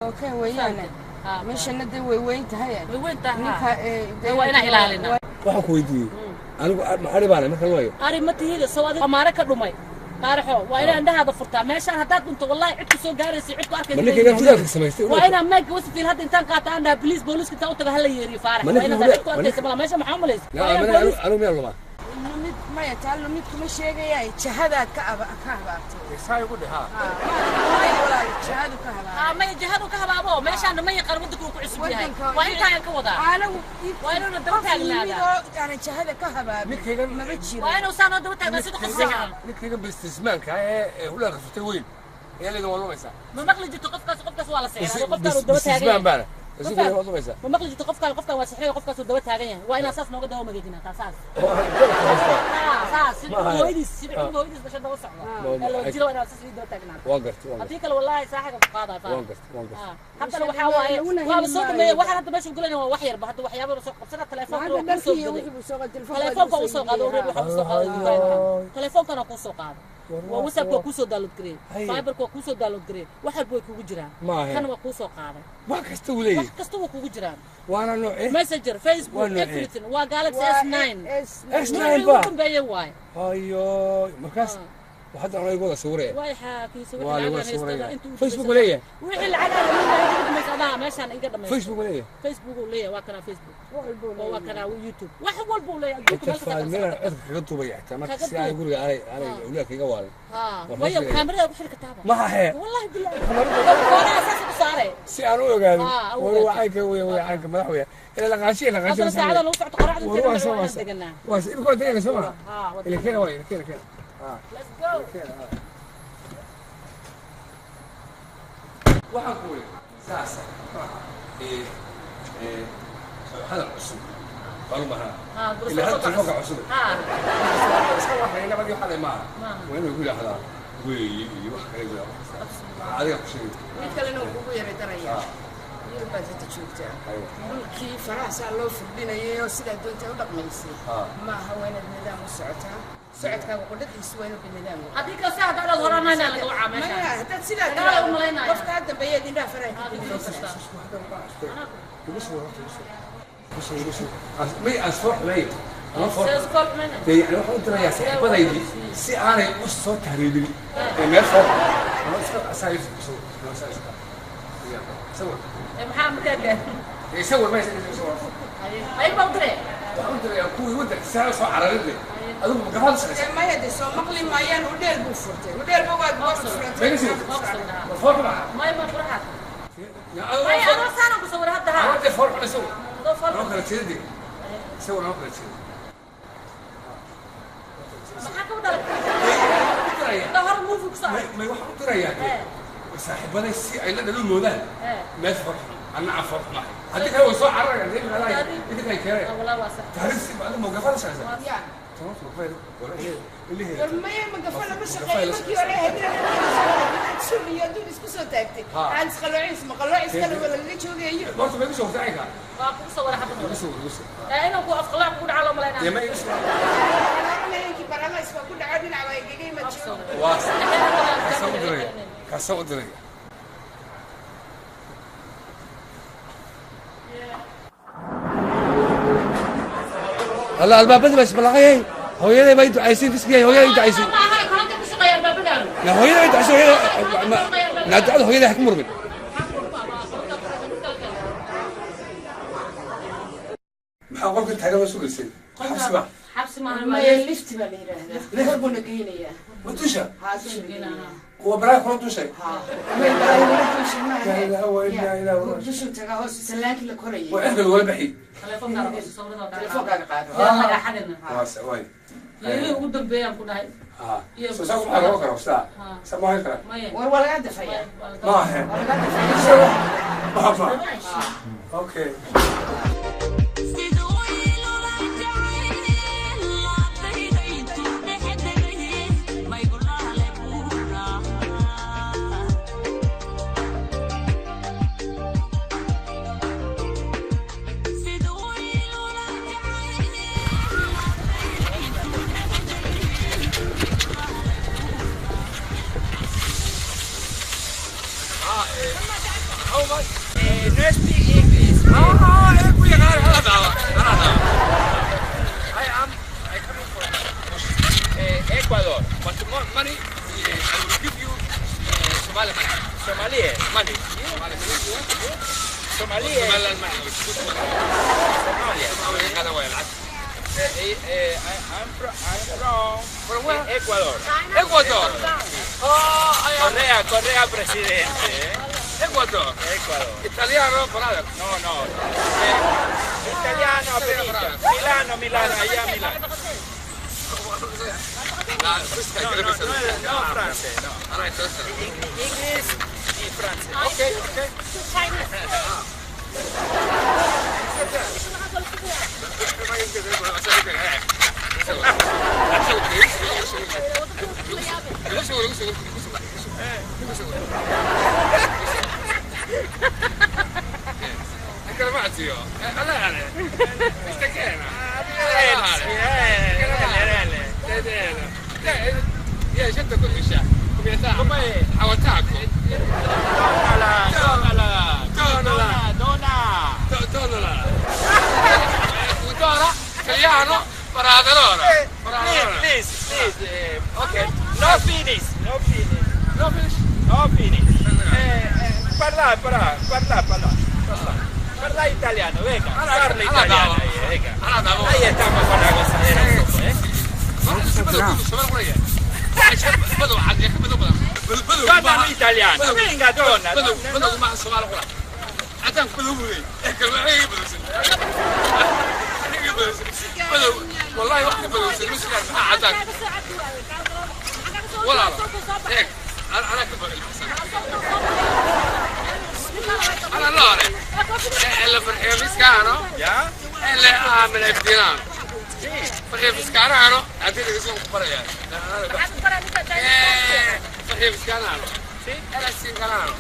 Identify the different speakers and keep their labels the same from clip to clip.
Speaker 1: Okay weeyaane meeshana dee way weyn tahay.
Speaker 2: Way weyn tahay.
Speaker 1: Ninka
Speaker 2: waa inaan ilaalinaa.
Speaker 3: Waxaan ku weydiiyey anigu ma ari baana marka loo
Speaker 2: ari ma tihida soo adiga amaare ka dhumay faaraxo waa inaa indhahaada furtaa meeshaan haddaad dhunto wallahi cid ku soo gaaraysa cid ku arkaysa
Speaker 3: ma ninkayga hudaalka samaystay
Speaker 2: waa inaa maagga wasfiil hadda intaan qaata aan dhaha biliis booliiska intaan u taga hala yeeriyo faarax waa inaad cid ku arkaysa mala meesha maxaa umalaysa
Speaker 3: anigu miyaan lumaa
Speaker 1: lumid maya taa lumid kuma sheegaya jahadaad ka aba ka habaabtay
Speaker 3: saa igu dheh
Speaker 1: walaal jahadu ka habaabtay
Speaker 2: maya jahadu ka habaabo meeshaan ma yaqaan waddanka uu ku cusub yahay waa intaa aan ka wadaa
Speaker 1: anagu
Speaker 2: waa inuuna daba taagnaadaa
Speaker 1: aanan jahada ka habaabin
Speaker 3: ninkaygan
Speaker 1: maba jiro
Speaker 2: waa inuu saan oo daba taagnaa sida qof saxan
Speaker 3: ninkaygan businessmanka ee hudaalka furtay weyn ayaa leedan waa lumaysaa
Speaker 2: ma maqli jirto qofkaas qofkaas waa la seexday qofkaan uu daba taagan yahay
Speaker 3: businessman baana isugu waa lumaysaa
Speaker 2: ma maqli jirto qofkaan qofkaan waa sixray qofkaas uu daba taagan yahay waa inaa saas nooga daba mageejinaa taa saas saas sida hooyadiis sida hooyadiis dhashay daba socdo loo jiro waa inaa saas ii daba taagnaa
Speaker 3: waan gartay waan
Speaker 2: haddii kale wallaahi saaxiga ku qaadaa faarax
Speaker 3: waan gartay waan gartay
Speaker 2: haddana waxaa waaye waaba soo dhameeyey waxaan hadda meesha ugelayna waa wax yarba hadda waxyaaba soo qabsana telefoonka waa kuu soo gaday telefoonka uu soo qaado reeb waxa uu soo qaaday dukaanka telefoonkana kuu soo qaado waa whatsapp waa kuu soo download gareey fiberka waa kuu soo download gareey wax walba way kugu jiraan kan waa kuu soo qaaday
Speaker 3: wax kasta uu leeyahay
Speaker 2: wax kasta waa kugu jiraan
Speaker 3: waana noocee
Speaker 2: messenger facebook everything waa galaxy s9
Speaker 3: S9
Speaker 2: ba ugu dambeeyay waay
Speaker 3: hayo markaas waxaad anaa igu wada sawiraya
Speaker 2: way xaakiisa
Speaker 3: waa lagu wada sawiraya facebook uu leeyahay
Speaker 2: wixii lacag aan la iga dhamaysa adaa meeshaan iga dhamaysa
Speaker 3: facebook uu leeyahay
Speaker 2: facebook uu leeyahay waa kana facebook waa kana youtube wax walba uu leeyahay adduunka meel kasta
Speaker 3: meelaan codka kaga duubaya xitaa marka si aan guriga aanay aanay awlaadka iga waalin
Speaker 2: maya kaamirada ku xiri kartaaba
Speaker 3: maha hee
Speaker 2: wallahi billahi kaamirada saas ku saare
Speaker 3: si aan u ogaado war wacaanka weya wacaanka madax weya ila laqaashi laqaashi
Speaker 2: haddana saacada lagu socto qoraxda inteeda deganaa
Speaker 3: waa imika waa deganaa soo maha ila keena waa ila keena keena
Speaker 2: Let's go.
Speaker 3: Waxaan ku weli saasa hadal cusub baan u bahanaa ilaa hadda telefoonka cusub iska waxayna nabadii waxaa maaha waa inuu igu yidhaahdaa weeye iyo wax kale igu yidhaahdaa adiga ku sheegay
Speaker 1: mid kalena uu kugu yara darayaa yar baad hada joogtaa dhulkii faraha loo firdhinayay oo sidaa doonta u dhaqmaysay maaha waa inaad nidaam u socotaa socodkaaga qudhadiisu waa inuu binidaam
Speaker 2: haddii kale saa haddaad horanayna laga wacaa meesha
Speaker 1: maya haddaad sidaa
Speaker 2: Dagaal u malaynaya.
Speaker 1: qofkaa dambeeyaad indhaha faraha ka gelinaysaa
Speaker 3: may aan soo xumeeyo ama soo dee yani waxaan u dirayaa saaxiibadaydii si aanay u soo tahriibin ee meel soo ama iska asaa sawir
Speaker 2: maxaa markaa gaar
Speaker 3: sawir ma sawir
Speaker 2: ayag baa u diray
Speaker 3: waxaan u dirayaa kuwii waddanka si aanay soo cararin le adigu magafaad shaqaysa
Speaker 1: maya dee soo maqli maayaan hudheel buu furtay hudheelba waad waa furantay
Speaker 3: ma foor xumaa
Speaker 2: maya ma furaxaad maya adoo saanan ku sawir hadda haa
Speaker 3: dee foor xuma sawir noo kala jeedade sawir noo kala jeeda
Speaker 2: maxaa ka dhalay hor movie ku soo
Speaker 3: may waxaan u dirayaa saaxiibaday si ay la dhalo moodaan meel foor xun anna aan foor xumahay haddii kale way soo cararayaan dee imika idinka ay keeneen tahriib si adigu magafaad shaqaysa
Speaker 1: war maya magafa lama shaqeeyo markii hore ahayd inaad adduun isku soo taagtay aan isqaloocis maqaloocis kale waa lagaga joogayo
Speaker 3: horta ma igu soo hortay caynka
Speaker 2: waa kugu sawira xabad
Speaker 3: igu soo igu soo
Speaker 2: inaan ku afqalaac kugu dhacaa loo malaynaya
Speaker 3: dee ma igu soo
Speaker 1: habeenkii baralays waa ku dhaco dhinac waa engegay ma jiro
Speaker 3: waa kaasaan u diraya kaasaan u diraya هلا albaabadii baa isballaqayay hooyaday baa i ducaysay fiskiyay hooyaday i ducaysay na hooyaday baa i ducaysay hooyaday na ducada hooyaday ha ku murmin maxaa qolka taagan oo sugaysay xabsi ba
Speaker 2: xabsi maaha
Speaker 1: maya lifti baa la yidhaahdaa kor buuna geynayaa
Speaker 3: ma dusha
Speaker 1: haa dusha geynayaa
Speaker 3: kuwa baraha kula dushay
Speaker 1: maya baraha kula dushay maaha
Speaker 3: laa ilaaha wa illaa ilaaha
Speaker 1: dushu tagaa hoos salaankii la korayay
Speaker 3: waa erga lagula baxi
Speaker 1: teleefoonkaaga qaado
Speaker 3: waay
Speaker 2: yeelihii ugu dambeeyaan ku dhahay
Speaker 3: soo saa kuma xaroo karo saa saa ma hayn karaa
Speaker 1: war waa lagaa dafayaa
Speaker 3: maahe
Speaker 1: waa lagaa dafayaa
Speaker 3: baba okay
Speaker 4: No speak English.
Speaker 3: I am I coming from
Speaker 4: Ecuador.
Speaker 3: But more money, I will give you Somali money.
Speaker 4: Somalia.
Speaker 3: Money. Somali money.
Speaker 4: Somalia.
Speaker 3: Somaliland money. Good money.
Speaker 4: Somalia.
Speaker 3: هذا هو العكس.
Speaker 4: I'm from
Speaker 3: From where?
Speaker 4: Ecuador.
Speaker 3: Ecuador. Oh, I am
Speaker 4: Correa, presidente.
Speaker 3: Ecuador.
Speaker 4: Ecuador.
Speaker 3: Italiano, brother.
Speaker 4: No, no. Italiano, benito. Milano, Milano, allá Milano.
Speaker 3: لا بس
Speaker 4: No, no, no, francés, no.
Speaker 3: انا interested.
Speaker 4: English y francés.
Speaker 3: Okay, okay.
Speaker 4: Please, please. Okay. No finish, no finish.
Speaker 3: No finish.
Speaker 4: No finish. Parla, parla, parla, parla. Parla italiano, venga. Parla italiano, venga. Ahí estamos con la gozadera un poco, ¿eh? Parlami italiano, venga, donna.
Speaker 3: والله واحدة بدو مش عداك ولا هيك انا كبر انا لا اللي فرحي فيسكانو
Speaker 4: يا
Speaker 3: اللي عامل افتنان فرحي فيسكانو اعطيني اسم كبر يا فرحي فيسكانو انا سينكانو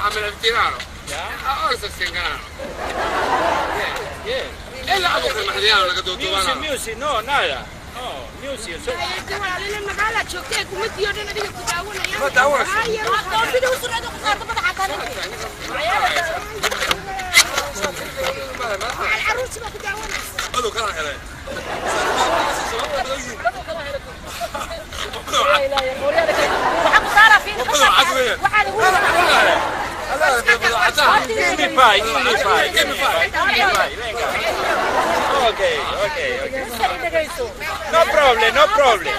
Speaker 3: عامل افتنانو يا ارسل سينكانو الا ابوك المحليان ولا قد
Speaker 4: Music, music, no, nada. No, music. So...
Speaker 3: ما دعوة.
Speaker 4: Give me five, give me five, give me five, give me five, venga. Okay, okay, okay. No problem, no problem.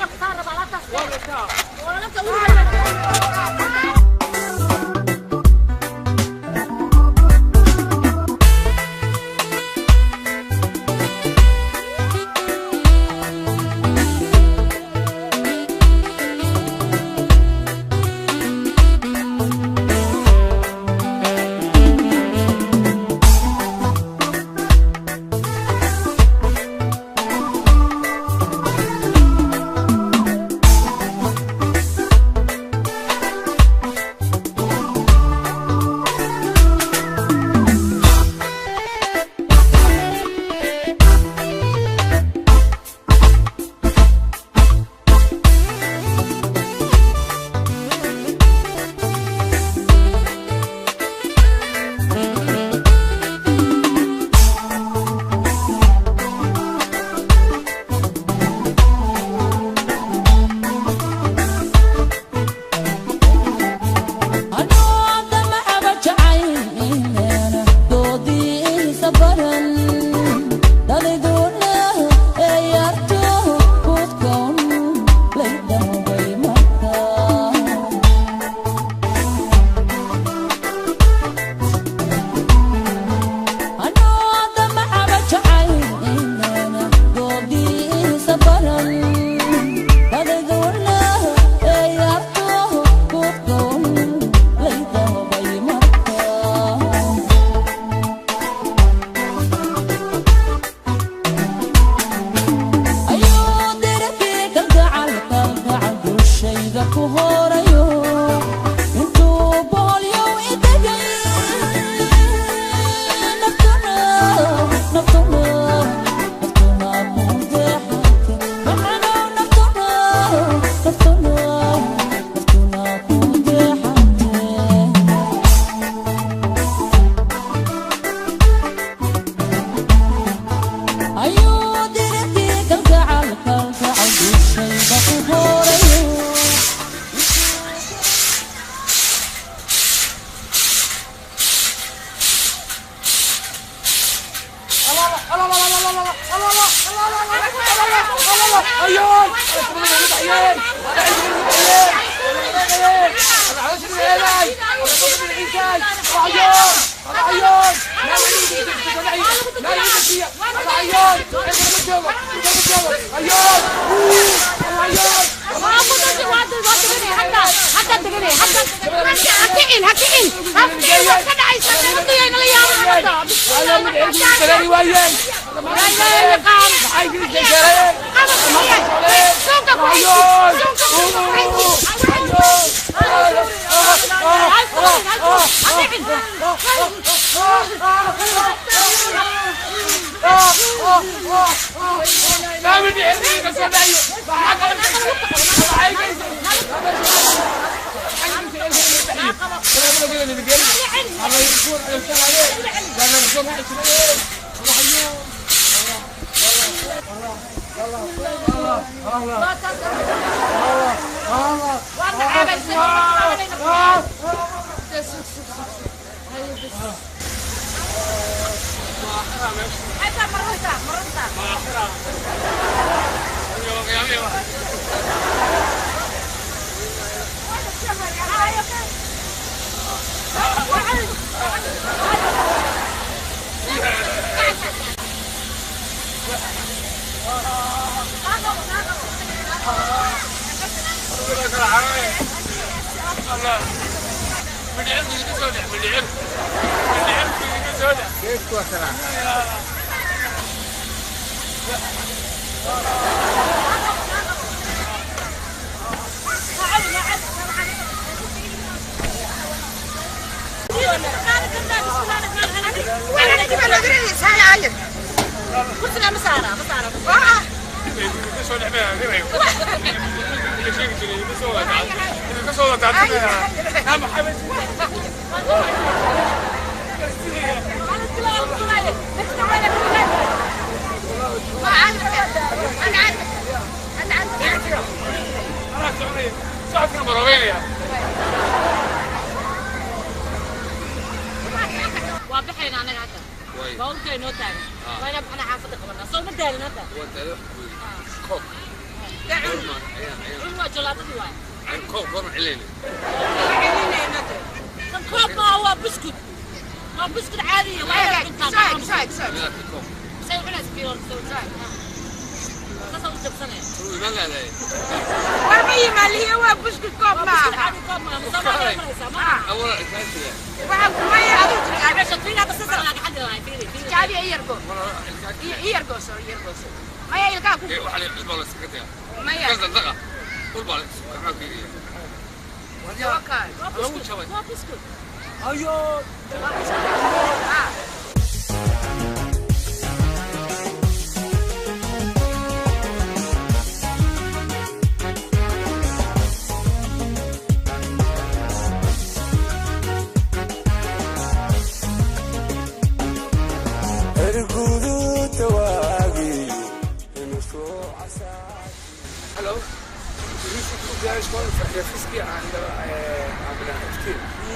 Speaker 3: Hello.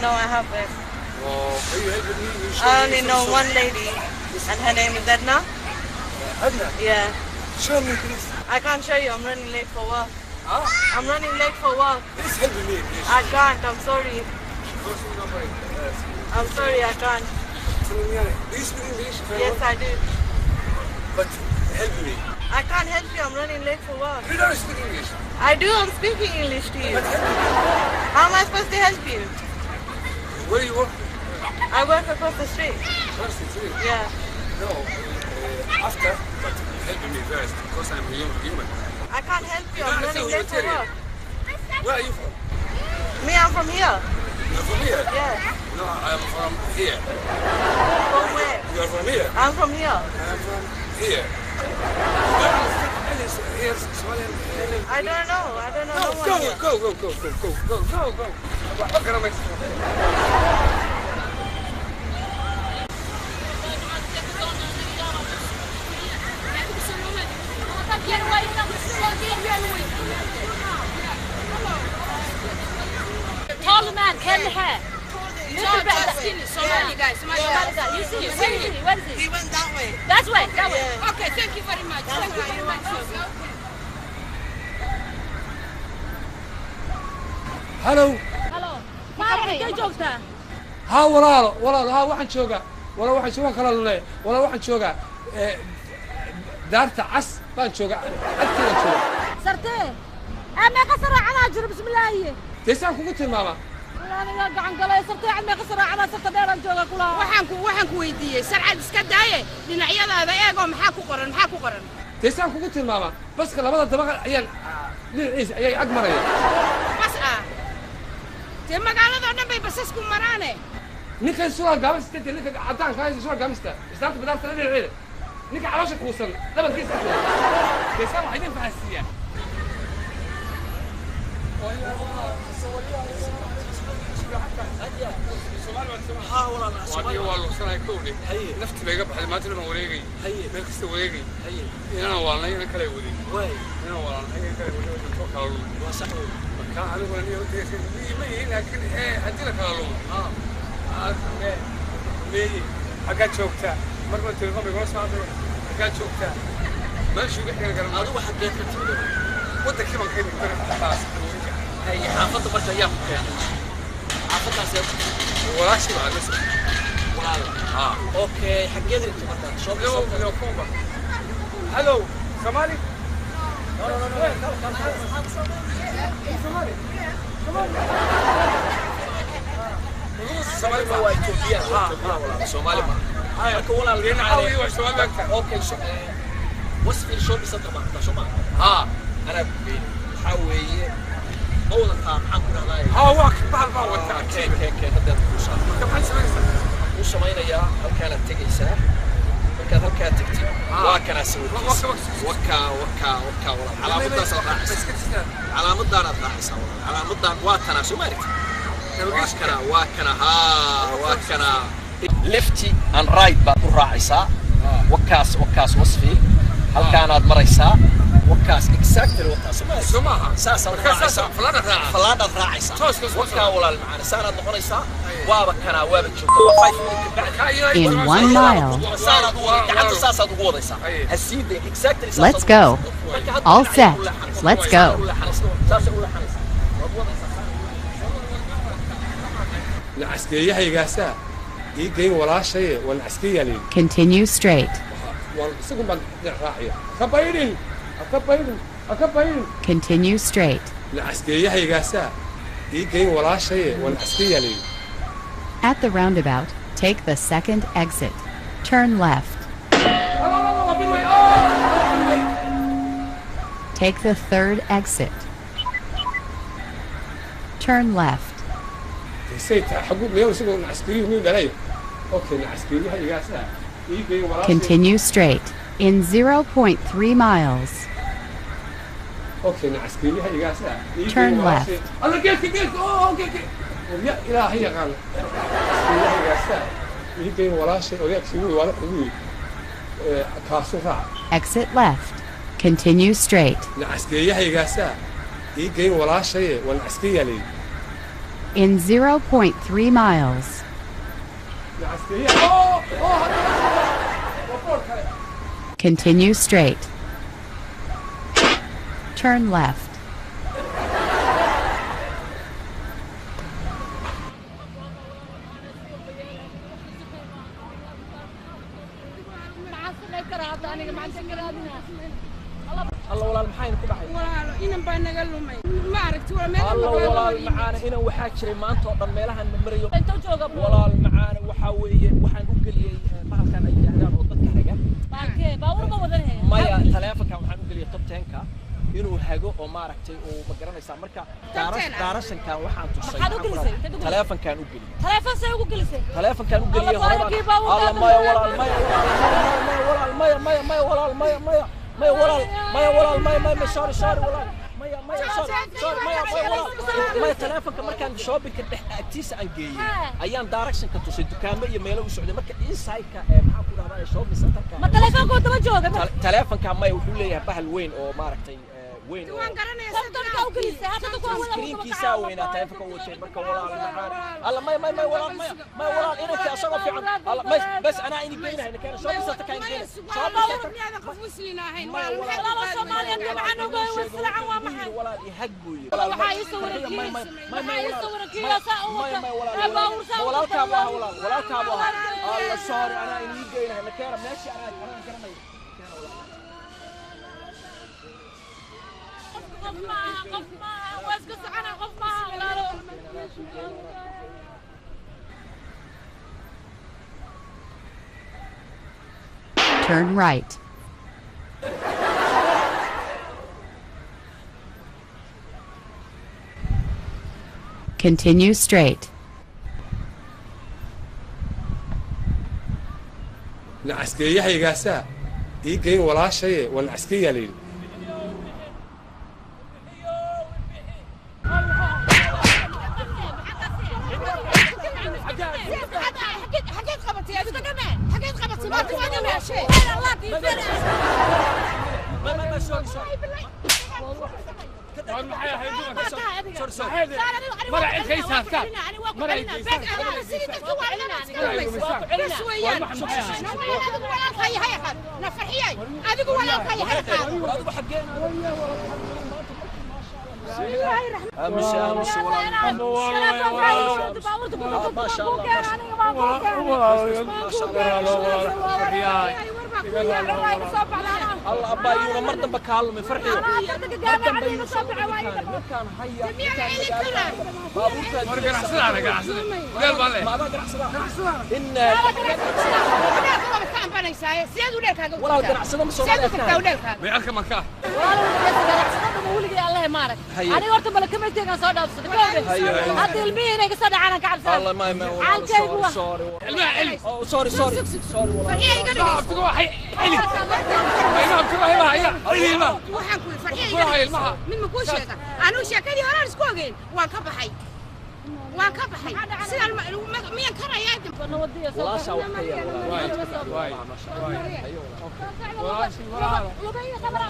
Speaker 5: No, I haven't. I only know one lady, and her name is Edna.
Speaker 3: Edna?
Speaker 5: Yeah.
Speaker 3: Show me, please.
Speaker 5: I can't show you. I'm running late for work.
Speaker 3: Huh?
Speaker 5: I'm running late for work.
Speaker 3: Please help me, please.
Speaker 5: I can't. I'm sorry. I'm sorry, I can't.
Speaker 3: Do you speak English?
Speaker 5: Yes, I do.
Speaker 3: But help me.
Speaker 5: I can't help you. I'm running late for work.
Speaker 3: You don't speak English.
Speaker 5: I do. I'm speaking English to you.
Speaker 3: But help me.
Speaker 5: How am I supposed to help you?
Speaker 3: Where do you work?
Speaker 5: I work across the street.
Speaker 3: Across the street?
Speaker 5: Yeah.
Speaker 3: No, after, but help me first, because I'm a human.
Speaker 5: I can't help you. I'm running late for work.
Speaker 3: Where are you from?
Speaker 5: Me, I'm from here.
Speaker 3: You're from here?
Speaker 5: Yeah.
Speaker 3: No, I'm from here.
Speaker 5: From where?
Speaker 3: You are from here?
Speaker 5: I'm from here.
Speaker 3: I'm from here.
Speaker 5: I don't know. I don't know.
Speaker 3: No, go, go, go, go, go, go, go, go.
Speaker 2: Tall man, curly hair.
Speaker 1: Somali guy, Somali guy.
Speaker 2: You see, where is he? Where is he?
Speaker 5: He went that way.
Speaker 2: That way, that way.
Speaker 1: Okay, thank you very much. Thank you very much.
Speaker 3: Hello.
Speaker 2: Hello. Ma joogtaa?
Speaker 3: Ha walaalo, walaalo, ha waxaan joogaa. Walaal waxaan joogaa kala leh. Walaal waxaan joogaa daarta cas baan joogaa. Agteeda joogaa.
Speaker 2: Sartee. Meeqa saraacada jiro bismillaahi.
Speaker 3: Deesaan kugu tilmaamaa.
Speaker 2: Walaal aniga gacan galay sartee cad meeqa saraacada sarta dheeraan joogaa kula.
Speaker 1: Waxaan ku weydiiyey sarcad iska daaye dhinacyadaada eegoo maxaa ku qoran maxaa ku qoran?
Speaker 3: Deesaan kugu tilmaamaa. Baska labada dabaqa ayaan dhinaciisa ayay ag maraya.
Speaker 1: Bas ah. Dee magaalada oo dhan bay basasku maraane.
Speaker 3: Ninkan suraa gaabista ninka caddaanka ah suraa gaabista islaanta bidaarta dhinaceeda ninka caloosha kuusan dhabankiisa deesaan waxaa idin fahansiiyaa. Nafti bay iga baxday maanta baan wareegay meel kasta wareegay inaan waalnay inan kale waday inaan waalnay inan kale waday soo kala lumay marka aniguna ma yihin laakiin haddii la kala lumo meeye xaggaa joogtaa marba telefoon bay kula soo hadlay xaggaa joogtaa meeshuu iga xigan garan
Speaker 6: adigu xaggeed ka timid
Speaker 3: wadankii baan ka imid taas
Speaker 6: haye xaafadda marka ayaa ku keenay xaafaddaas yaa ku keenay
Speaker 3: walaashii baa la soo
Speaker 6: walaal
Speaker 3: ha
Speaker 6: okay xaggeed inta marka soo
Speaker 3: leo komba hello Somali
Speaker 6: no no no no
Speaker 3: Somali
Speaker 6: Somali ma waa Ethiopia ha walaal Somali ma marka walaal
Speaker 3: caawi waa Somali bagta
Speaker 6: okay wasfi shopping center ma ta Somali
Speaker 3: ha
Speaker 6: ana ku geeyay waxa weeye ma wadataa maxaan ku dhahdaa
Speaker 3: ha waa bahal baan wataa
Speaker 6: kee hadda ku soo
Speaker 3: marka maxaad samaynaysaa
Speaker 6: ku samaynayaa halkaanaad tegaysaa markaad halkaa tegtid waa kanaa sawirkiisa wakaa wakaa wakaa walaal calaamadaasaad raacaysaa calaamadaanaad raacaysaa walaal calaamadaan waa tanaa soo ma aragtid waa kana waa kana haa waa kana left and right baad u raacaysaa wakaas wakaas wasfi halkaanaad maraysaa wakaas exactly wakaas
Speaker 3: soo maaha
Speaker 6: saasaad raacaysaa falaadhaad raacaysaa wakaa walaal macaana saanaad noqonaysaa waaba kanaa waaba joogta waa 5 minute kabacdi
Speaker 7: In 1 mile.
Speaker 6: saanaad ugu gacanta saasaad ugu wadaysaa ha sii day exactly
Speaker 7: Let's go. All set. Let's go.
Speaker 6: saasay u leexanaysaa waad wadaysaa
Speaker 3: nacaskeeyahaygaasaa ii geyn walaashaye waa nacaskeeyaa layidhi
Speaker 7: Continue straight.
Speaker 3: waan isagun baan dhinac raacaya ka baydhin ha ka baydhin ha ka baydhin
Speaker 7: Continue straight.
Speaker 3: nacaskeeyahaygaasaa ii geyn walaashaye waa nacaskeeyaa layidhi
Speaker 7: At the roundabout, take the second exit. Turn left. Take the third exit. Turn left.
Speaker 3: Say xaguu meel isagoo nacaskeeyuhu miyuu dhalay okay nacaskeeyahaygaasaa ii geyn walaashaye
Speaker 7: Continue straight. In 0.3 miles.
Speaker 3: okay nacaskeeyahaygaasaa ii geyn
Speaker 7: Turn
Speaker 3: walaashaye
Speaker 7: left.
Speaker 3: alla geedka geedka oo geedka ya ilaahay yaqaan nacaskeeyahaygaasaa ii geyn walaashay odayaagsi wuu waala ugu yidhi kaasu raac
Speaker 7: Exit left. Continue straight.
Speaker 3: nacaskeeyahaygaasaa ii geyn walaashaye waa nacaskeeyaa layidhi
Speaker 7: In 0.3 miles.
Speaker 3: nacaskeeyaha oo oo haddana waa boor kale
Speaker 7: Continue straight. Turn left.
Speaker 2: Maxaan samayn karaa hadda aniga maxaan samayn karaa?
Speaker 6: alla walaal maxayna ku dhacay
Speaker 1: Walaalo inan baa naga lumay. Ma aragti waa meel
Speaker 6: alla
Speaker 1: magaalada
Speaker 6: walaal
Speaker 1: yimid.
Speaker 6: macaana inan waxaa jiray maanta oo dhan meelahan ma marayo
Speaker 2: Intuu jooga buu.
Speaker 6: walaal macaana waxaa weeye waxaan u geliyey bahalkan ay yidhaahdaan oo dadka haga
Speaker 2: Baalkee baabuur ma wadan haya.
Speaker 6: maya taleefankan waxaan u geliyey top 10-ka inuu hago oo maaragtay uu ma garanaysaa marka daarashankan waxaan tusay
Speaker 2: Maxaad u gelisay? Maxaad u gelisay?
Speaker 6: taleefankan u geliyey
Speaker 2: Taleefon see ugu gelisay?
Speaker 6: taleefankan u geliyey
Speaker 2: Alla,
Speaker 6: hore
Speaker 2: kii baabuurka
Speaker 6: alla maya walaal maya walaal maya maya maya walaal maya maya maya walaal maya walaal maya maya maya sorry sorry walaal maya maya sorry sorry maya maya walaal maya taleefanka markaan shoppingka dhex agtiisa aan geeyey ayaan directionka tusay dukaamo iyo meelo u socday marka inside-ka ee maxaa ku dhahdaa shopping center-ka
Speaker 2: Ma taleefonka daba jooga?
Speaker 6: Taleefanka maya wuxuu leeyahay bahal weyn oo maaragtay weyn oo
Speaker 1: Waan garanayaa.
Speaker 2: Kontonka u gelisay hadda dadku waa wada
Speaker 6: screenkiisaa weynaa taleefanka uu watay. Marka walaal macaan, alla may may may walaal may may walaal inanka asagoo fiican alla may bas anaa ini geynahay ninkaan soo bisata kaan geynay soo bisata.
Speaker 1: Miyaadan qof muslin ahayn?
Speaker 2: Walaalo Soomaaliya nimcan uga waslacan waa maxay?
Speaker 6: Walaal ihag buu yiri.
Speaker 2: Waxaa ii sawiran kiis, waxaa ii sawiran kiis saa u wata ee baabuur saa u wata.
Speaker 6: Walaalkaa buu ahaa, walaal walaalkaa buu ahaa. Alla sorry, anaa inii geynahay nakeera meeshii anaa garanaya.
Speaker 2: Qof maaha, qof maaha, waa iska socona, qof maaha walaalo.
Speaker 7: Turn right. Continue straight.
Speaker 3: Nacaskeeyahaygaasaa ii geyn walaashaye, waa nacaskeeyaa la yidhi.
Speaker 1: Xageed qabatay adigu? Xageed qabatay maanta? Waa dhimaashe.
Speaker 6: may may may sorry sorry sorry sorry.
Speaker 1: Bas weeyaan adigu walaalkay hay qaad na farxiyay, adigu walaalkay hay qaad.
Speaker 6: Adigu xaggeen aamus aamus walaal. ما شاء الله ما شاء الله. الله أبا يونا مرة بكالم فرحي مرة بيوسف كان هيا
Speaker 3: war ganacsada ganacsada meel baa leh.
Speaker 6: ما هذا قرعصدا إن ولا قرعصدا
Speaker 1: Sideed u tagtaa udheelkaaga?
Speaker 3: Baycadka markaa.
Speaker 2: Weligay allahe maarag
Speaker 6: Haye.
Speaker 2: aniga horta malakamayteegaan soo dhaafsaday.
Speaker 6: Haye, haye.
Speaker 2: Hadda ilmihii inay kasoo dhacaan aan ka cabsanay.
Speaker 6: الله ما ما
Speaker 2: Caalkaygu waa
Speaker 6: sorry
Speaker 3: ilmaha celi.
Speaker 6: sorry sorry sorry والله.
Speaker 1: Farxiya iga dhigayso.
Speaker 3: Abtigu waxay celi, ilmaha abtigu waxay haya celi ilmaha.
Speaker 1: Waxaan ku farxiya iga
Speaker 3: Kulaha
Speaker 1: dhigayso.
Speaker 3: ilmaha.
Speaker 1: Mid ma kuu sheega? Anuu sheekadii horaan isku ogeyn waan ka baxay, waan ka baxay. Sidaan miyan karayaa?
Speaker 6: walaasha wax ka yar
Speaker 3: waay waay
Speaker 6: ما شاء الله.
Speaker 3: Walaashii walaalo.
Speaker 2: Lugahayga qabra.